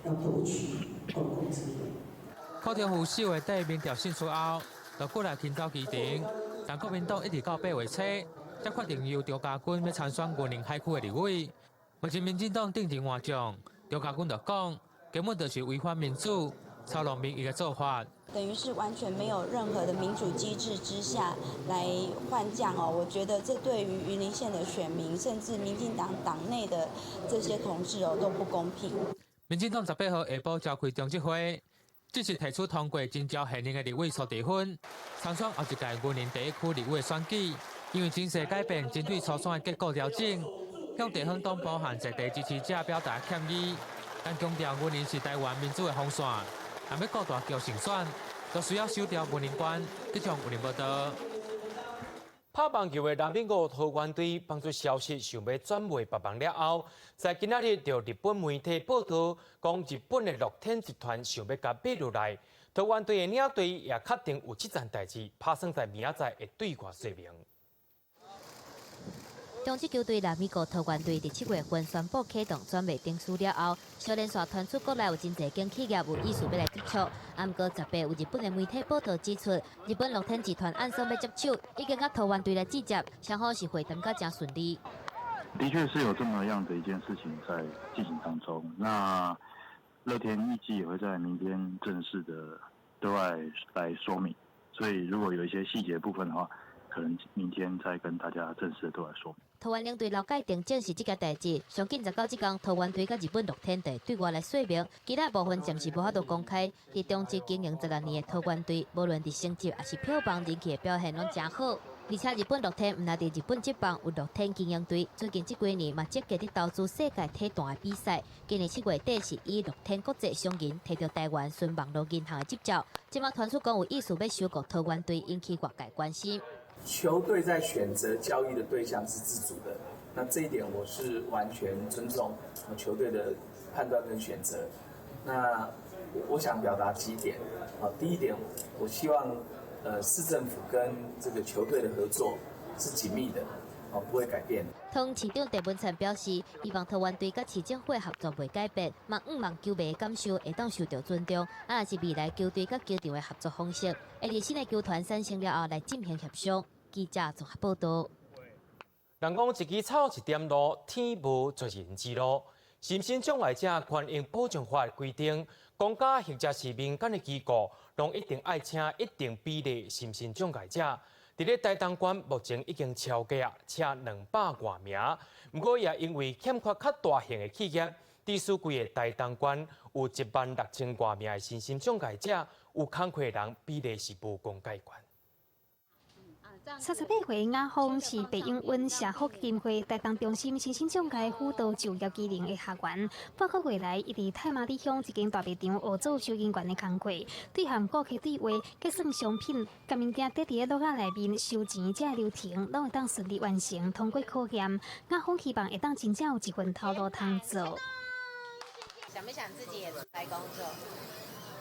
要奪取公共資源。柯中富4月底民調勝出後，就過來傾走基層，但國民黨一直到8月初，才決定由張嘉軍欲參選雲林海區的立委。目前民進黨陣陣換將，張嘉軍就講，根本就是違反民主、操弄民意的做法。等於是完全沒有任何的民主機制之下來換將哦，我覺得這對於雲林縣的選民，甚至民進黨黨內的這些同志哦，都不公平。民進黨18號下晡召開中執會，正式提出通過徵召現任的立委蘇治芬參選後一屆雲林第一區立委選舉，因為情勢改變，針對初選的結果調整，向地方黨部和在地支持者表達歉意，但強調雲林是台灣民主的防線，若欲顧大局勝選，就需要守牢雲林關。這場雲林報道。拍網球的南美國桃園隊放出消息，想欲轉賣別人了後，在今仔日，著日本媒體報道，講日本的樂天集團想欲共買落來，桃園隊的領隊也確定有這層代誌，拍算在明仔載會對外說明。中職球隊南美國桃園隊佇7月份宣布啟動轉賣程序了後，小連續傳出國內有真濟間企業有意思欲來接觸。啊，毋過18有日本的媒體報道指出，日本樂天集團按算欲接手，已經佮桃園隊來對接，雙方是會談甲誠順利。的確是有這麼樣的一件事情在進行當中。那樂天預計也會在明天正式的對外來說明，所以如果有一些細節部分的話，可能明天再跟大家正式的對外說明。桃園領隊劉蓋定證實這件代誌，上緊19這工，桃園隊佮日本樂天會對外來說明，其他部分暫時無法度公開。佇中職經營16年的桃園隊，無論佇成績抑是票房人氣的表現，攏誠好。而且日本樂天毋但佇日本職棒有樂天精英隊，最近這幾年嘛積極佇投資世界體壇的比賽。今年7月底是以樂天國際商銀提著台灣順網路銀行的執照，這馬傳出講有意思欲收購桃園隊，引起外界關心。球隊在選擇交易的對象是自主的，那這一點我是完全尊重球隊的判斷跟選擇。那我想表達幾點啊，第一點，我希望市政府跟這個球隊的合作是緊密的，哦，不會改變。桃園市長鄭文燦表示，希望桃園隊佮市政府合作袂改變，嘛向望球迷的感受會當受著尊重。啊，若是未來球隊佮球場的合作方式，會佇新的球團產生了後來進行協商。記者綜合報道。人講一支草一點露，天無絕人之路。身心障礙者權益保障法規定，公家或者是民間的機構，攏一定愛請一定比例身心障礙者。佇咧台東縣，目前已經超過啊，請200外名。毋過也因為欠缺較大型的企業，致使規个台東縣有1萬6千外名的身心障礙者，有工課的人比例是無講蓋懸。38歲雅芳是白永穩社福基金會台東中心身心障礙輔導就業技能的學員。半個月來，伊佇太麻里鄉一間大賣場學做收銀員的工課，對和顧客對話、結算商品、共物件疊佇咧摞仔內面收錢，這个流程攏會當順利完成，通過考驗。雅芳希望會當真正有一份頭路通做。想不想自己也出來工作？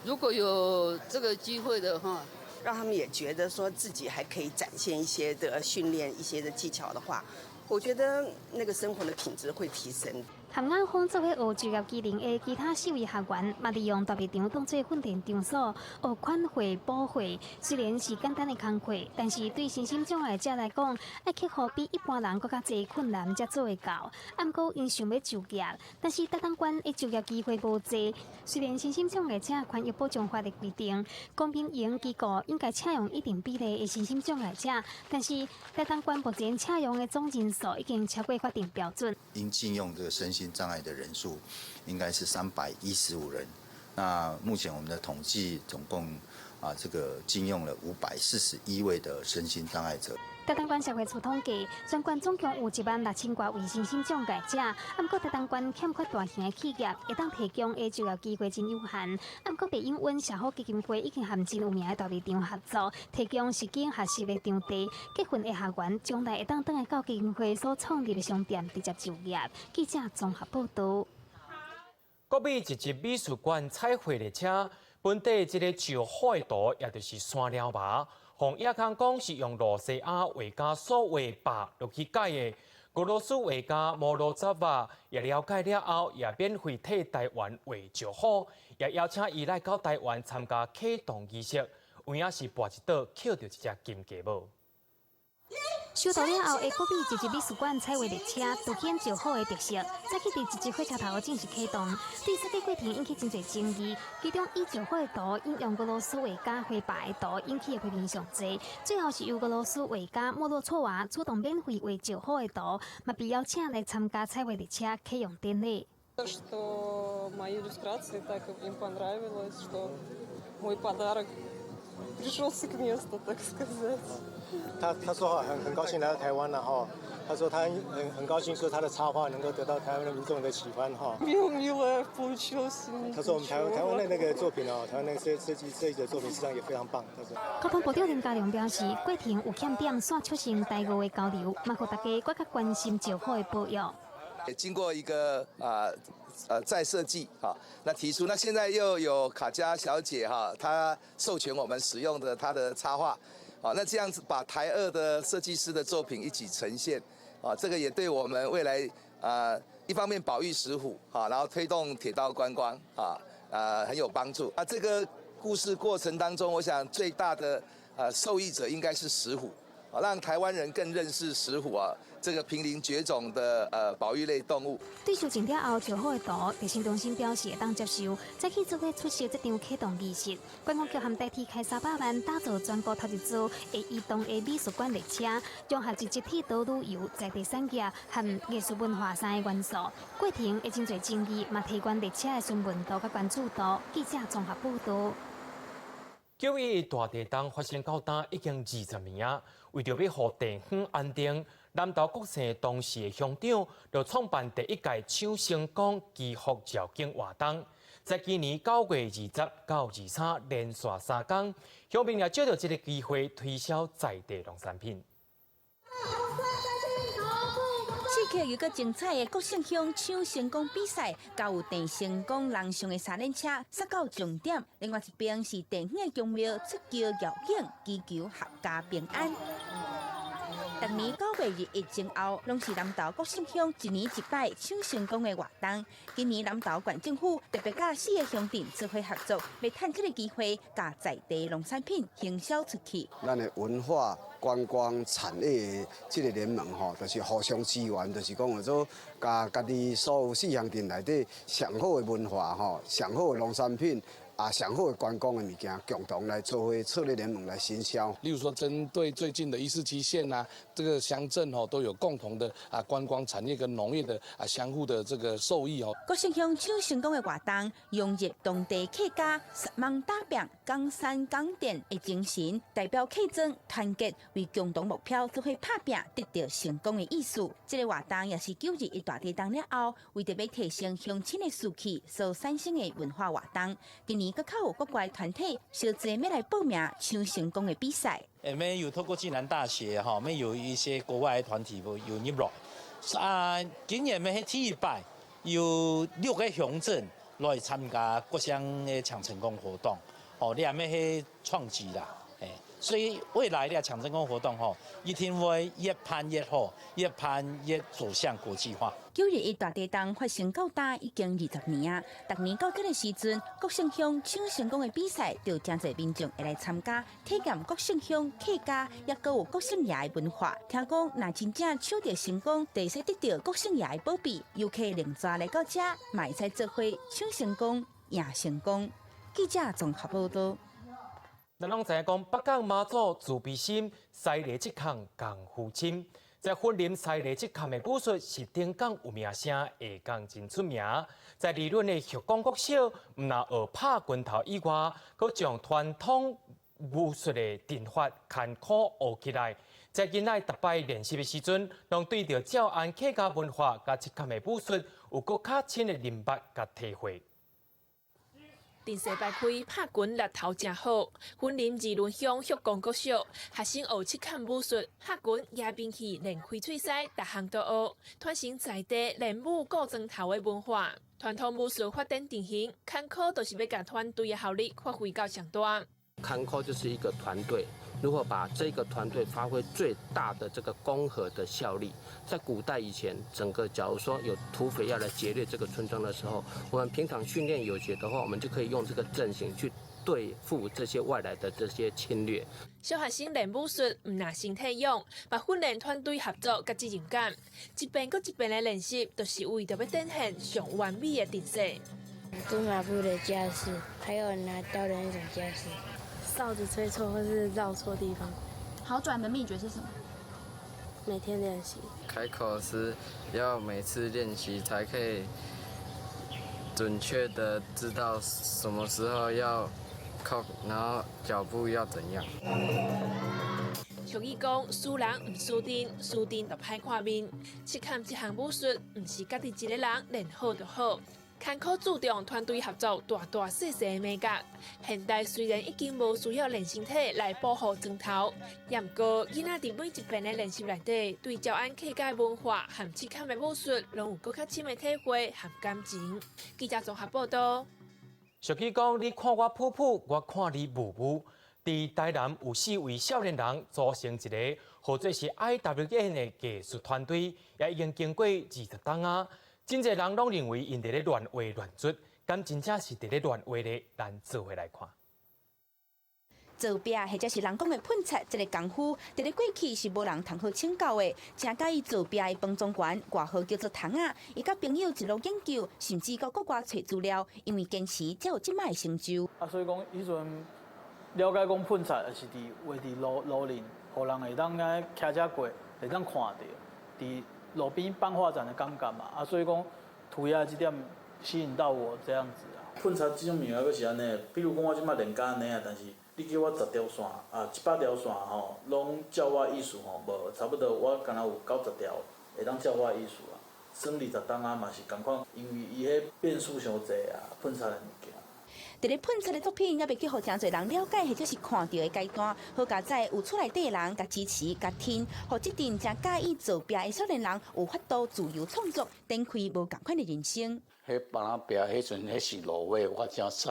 如果有這個機會的話，讓他們也覺得說自己還可以展現一些的訓練、一些的技巧的話，我覺得那個生活的品質會提升。含雅峰做伙學就業技能的其他四位學員，嘛利用大賣場當做訓練場所，學款繪、補繪。雖然是簡單的工課，但是對身心障礙者來講，愛克服比一般人閣較濟困難才做會到。毋過𪜶想欲就業，但是台東縣的就業機會無濟。雖然身心障礙者權益保障法的規定，公民營機構應該採用一定比例的身心障礙者，但是台東縣目前採用的總人數已經超過法定標準。應進用這個身心障礙的人數應該是315人。那目前我們的統計總共啊，這個進用了541位的身心障礙者。台東縣社會處統計，全縣總共有1萬6千多位身心障礙者，毋過台東縣欠缺大型的企業，會當提供的就業機會真有限。毋過白英溫社福基金會已經和真有名的大賣場合作，提供實境學習的場地，結訓的學員將來會當轉來到基金會所創立的商店直接就業。記者綜合報導。國美一級美術館彩繪列車，本底這个石虎的圖，也就是山貓蜊，予野康講是用露西亞畫家所畫白落去改的。俄羅斯畫家摩羅扎瓦也了解了後，也免費替台灣畫石虎，也邀請伊來到台灣參加啟動儀式，有影是跋一倒抾著一隻金雞母。收到了後，的國美一級美術館彩繪列車，凸顯石虎的特色。早起佇一級火車頭正式啟動，對設計過程引起真濟爭議。其中以石虎的圖引用俄羅斯畫家繪白的圖引起的批評上濟。最後是由俄羅斯畫家莫洛措娃主動免費畫石虎的圖，嘛被邀請來參加彩畫列車啟用典禮。 Что мои иллюстрации так им понравилось, что мой подарок пришелся к месту, так сказать. 他說很高興來到台灣了哈，他說他很高興說他的插畫能夠得到台灣的民眾的喜歡哈。他說我們台灣的那個作品哦，台灣那個設計的作品實際上也非常棒。他說。交通部長林佳龍表示，過程有欠點，煞促成台俄的交流，嘛予大家閣較關心石虎的保育。經過一個再設計哈，那提出那現在又有卡佳小姐哈，她授權我們使用的她的插畫。啊，那這樣子把台俄的設計師的作品一起呈現，啊，這個也對我們未來啊，一方面保育石虎，啊，然後推動鐵道觀光，啊，很有幫助。啊，這個故事過程當中，我想最大的受益者應該是石虎，啊，讓台灣人更認識石虎啊，這個瀕臨絕種的保育類動物。對修正了後，石虎的圖，藝術中心表示會當接受，再去做伙出席這場啟動儀式。觀光局和台鐵開300萬打造全國頭一座會移動的美術館列車，融合一集鐵道旅遊、在地產業和藝術文化三个元素。過程會真濟爭議，嘛提懸列車的詢問度佮關注度。記者綜合報導。9·11大地震發生到今已經20年啊，為著欲予地方安定，南投郭姓當時的鄉長就創辦第一屆搶成功祈福醮經活動。在今年9月20到23連續3工，鄉民也藉著這个機會推銷在地農產品。刺激又閣精彩的郭姓鄉搶成功比賽，交有鄭成功人像的三輪車，殺到終點。另外一邊是地方的宮廟出轎醮經，祈求闔家平安。逐年9月21前後，攏是南投郭姓鄉一年一擺搶成功的活動。今年南投縣政府特別佮四个鄉鎮做伙合作，欲趁這个機會，共在地農產品行銷出去。咱的文化觀光產業的這个聯盟吼，就是互相支援，就是講做共家己所有四鄉鎮內底上好的文化吼，上好的農產品。啊，上好的觀光的物件，共同來做伙策略聯盟來行銷。例如說，針對最近的147線啊，這個鄉鎮哦，都有共同的啊觀光產業跟農業的啊相互的這個受益哦。郭姓鄉搶成功的活動，融入當地客家撒網打拼、江山港店的精神，代表客莊團結，為共同目標做伙拍拚，得到成功的意思。這个活動也是9·21大地震了後，為著欲提升鄉親的士氣所產生的文化活動。今年閣較有國外團體相繼欲來報名搶成功的比賽。我們有透過暨南大學哈，我們有一些國外的團體有入來。啊，今年欲係第一擺有六个鄉鎮來參加各項的搶成功活動。哦，你也欲係創舉啦，誒，所以未來的搶成功活動吼，一定會越辦越好，越辦越走向國際化。9·21大地震發生到今已經20年啊！逐年到這个時陣，國姓鄉搶成功的比賽，就誠濟民眾會來參加，體驗國姓鄉客家，抑閣有國姓爺的文化。聽講，若真正搶著成功，就會使得著國姓爺的寶貝，遊客另逝來到遮，嘛會使做伙搶成功、贏成功。記者綜合報道。咱攏知影講，北港媽祖慈悲心，西螺七崁功夫深。在雲林西螺七崁的武術是頂港有名聲，下港真出名。在理論的旭光國小，毋但學拍拳頭以外，閣將傳統武術的陣法艱苦學起來。在囡仔逐擺練習的時陣，攏對著詔安客家文化佮七崁的武術有閣較深的認捌佮體會。陣勢擺開，拍拳力頭誠好。雲林二崙鄉旭光國小學生學七崁武術，拍拳、舉兵器、練開喙師，逐項都學，傳承在地練武顧磚頭的文化。傳統武術發展陣型，艱苦就是欲共團隊的效力發揮到上大。艱苦就是一個團隊，如何把這個團隊發揮最大的這個攻合的效力。在古代以前，整個假如說有土匪要來劫掠這個村莊的時候，我們平常訓練有學的話，我們就可以用這個陣型去對付這些外來的這些侵略。小學生練武術，毋但身體勇，嘛訓練團隊合作佮責任感。一遍閣一遍的練習，就是為著欲展現上完美的陣勢。蹲馬步的架勢，還有拿刀的那種架勢。哨子吹錯或是繞錯地方。好轉的秘訣是什麼？每天練習。開口是要每次練習才可以準確的知道什麼時候要靠，然後腳步要怎樣。俗語講，輸人毋輸陣，輸陣就歹看面。七崁這項武術，毋是家己一个人練好就好。艱苦注重團隊合作，大大細細的眉角。現代雖然已經無需要練身體來保護磚頭，也毋過囡仔佇每一遍的練習內底，對詔安客家文化和七崁的武術，攏有閣較深的體會和感情。記者綜合報道。俗語講，你看我噗噗，我看你霧霧。佇台南有四位少年人組成一个，號做是 IWN 的藝術團隊，也已經經過20冬啊。真濟人攏認為𪜶佇咧亂畫亂做，敢真正是佇咧亂畫咧？咱做伙來看。造壁或者是人講的噴漆，這个功夫，佇咧過去是無人通好請教的。誠佮意造壁的彭宗權，外號叫做蟲仔，伊佮朋友一路研究，甚至到國外揣資料，因為堅持才有這擺的成就。啊，所以講彼陣了解講噴漆，也是佇畫佇路路頂，予人會當按呢騎車過，會當看著，佇路邊版畫展的感覺嘛。啊，所以講塗鴉這點吸引到我這樣子啊。噴漆這種物件，閣是按呢，比如講我這擺練甲按呢啊，但是你叫我十條線啊，100條線吼，攏照我意思吼，無，差不多我敢若有90條會當照我意思啊。算20冬啊嘛是仝款，因為伊彼變數傷濟啊，噴漆的物件。佇咧噴漆的作品，猶未去予誠濟人了解，或者是看著的階段，好佳哉有厝內底的人共支持、共挺，予這陣誠佮意造壁的少年人有法度自由創作，展開無仝款的人生。彼菝仔壁彼陣，彼是蘆葦，我才知，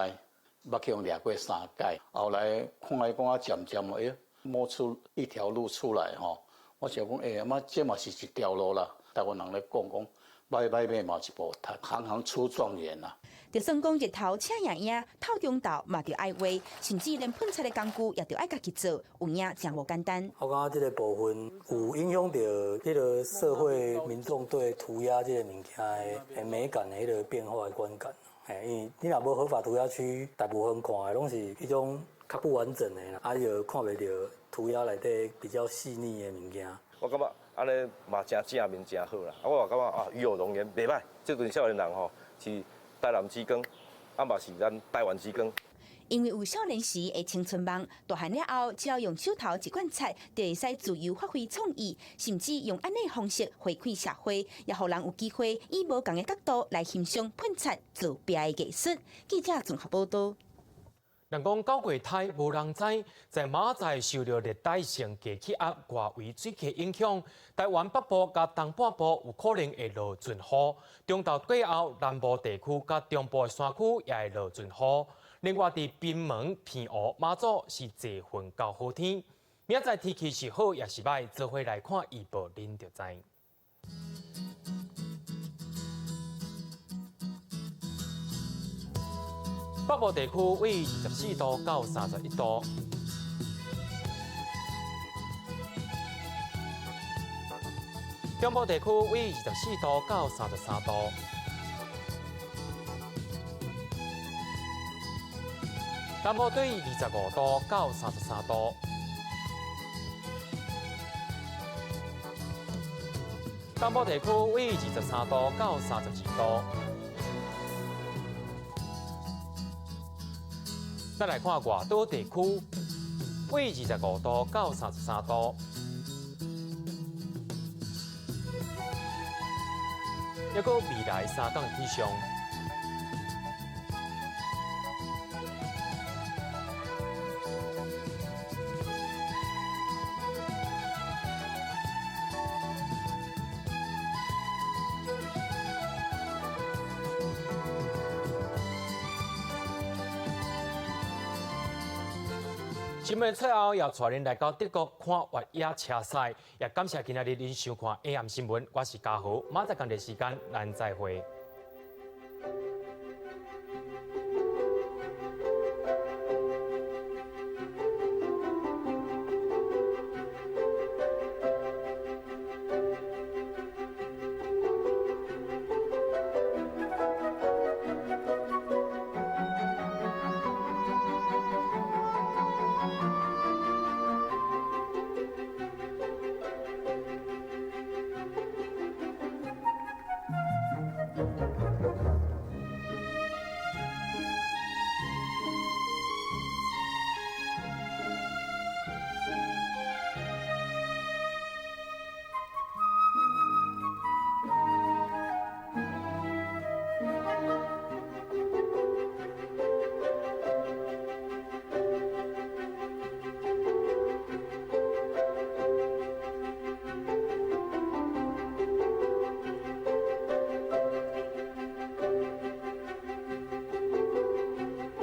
捌去予掠過三擺。後來看伊講啊，漸漸哎，摸出一條路出來吼。我想講，欸，媽這嘛是一條路啦。台灣人咧講講，䆀䆀馬嘛一步趁，行行出狀元啦。就算講日頭車贏贏，透中晝嘛著愛畫，甚至連噴漆的工具也著愛家己做，有影誠無簡單。我感覺這個部分有影響著彼个社會民眾對塗鴉這个物件的美感的彼个變化的觀感。嘿，因為你若無合法塗鴉區，大部分看的攏是彼種較不完整的啦，啊，你就看袂著塗鴉內底比較細膩的物件。我感覺按呢嘛誠正面誠好啦，啊，我嘛感覺啊，與有榮焉，袂䆀。這陣少年人吼是台南之光，啊嘛是咱台灣之光。因為有少年時的青春夢，大漢了後，只要用手頭一罐漆，就會使自由發揮創意，甚至用按呢方式回饋社會，也予人有機會以無仝的角度來欣賞噴漆造壁的藝術。記者綜合報道。人講九月颱無人知，在明仔載受著熱帶性低氣壓外圍水氣影響，台灣北部佮東半部有可能會落陣雨。中晝過後，南部地區佮中部的山區也會落陣雨。另外，佇檳門、澎湖、馬祖是濟雲到好天。明仔載天氣是好抑是䆀，做伙來看預報，恁就知。北部地區為24度到31度。中部地區為24度到33度。南部對25度到33度。東部地區為23度到32度。再來看外島地區，為25度到33度。抑閣未來3工氣象。新聞最後，也帶恁來到德國看越野車賽，也感謝今仔日恁收看 AM 新聞，我是嘉豪，明仔載仝個時間，咱再會。